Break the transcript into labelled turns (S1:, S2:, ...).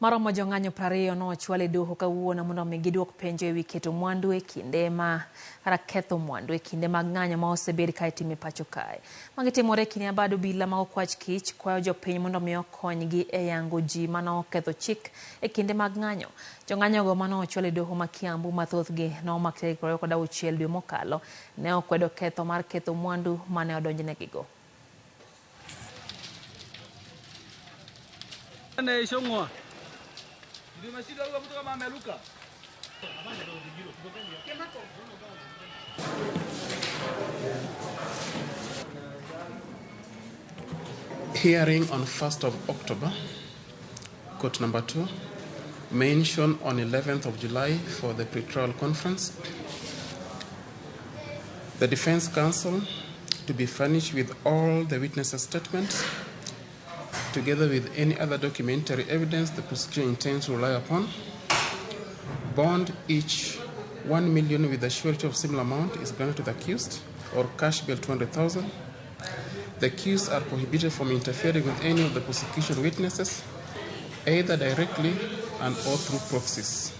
S1: Maromo jong'anyo 20 nochwal e doho kawuono mondo omi giduok penjo ewi keto mwandu e kinde ma kata ketho mwandu e kinde mag ng'anyo ma osebed ka itimo e pacho kae. Magi timore e kinde ma bad obila ma okwach kich kwayo jopiny mondo omi okonygi e yango ji mane oketho chik e kinde mag ng'anyo. Jong'anyogo mane ochwal e doho ma Kiambu ma thothgi nomak tarik 26 dwe mokalo ne okwedo ketho mar ketho mwandu mane odonjnegigo.
S2: Hearing on 1st of October, court number 2, mention on 11th of July for the pretrial conference. The defense counsel to be furnished with all the witnesses' statements, together with any other documentary evidence the prosecution intends to rely upon. Bond each 1 million with a surety of similar amount is granted to the accused, or cash bail 200,000. The accused are prohibited from interfering with any of the prosecution witnesses, either directly and or through proxies.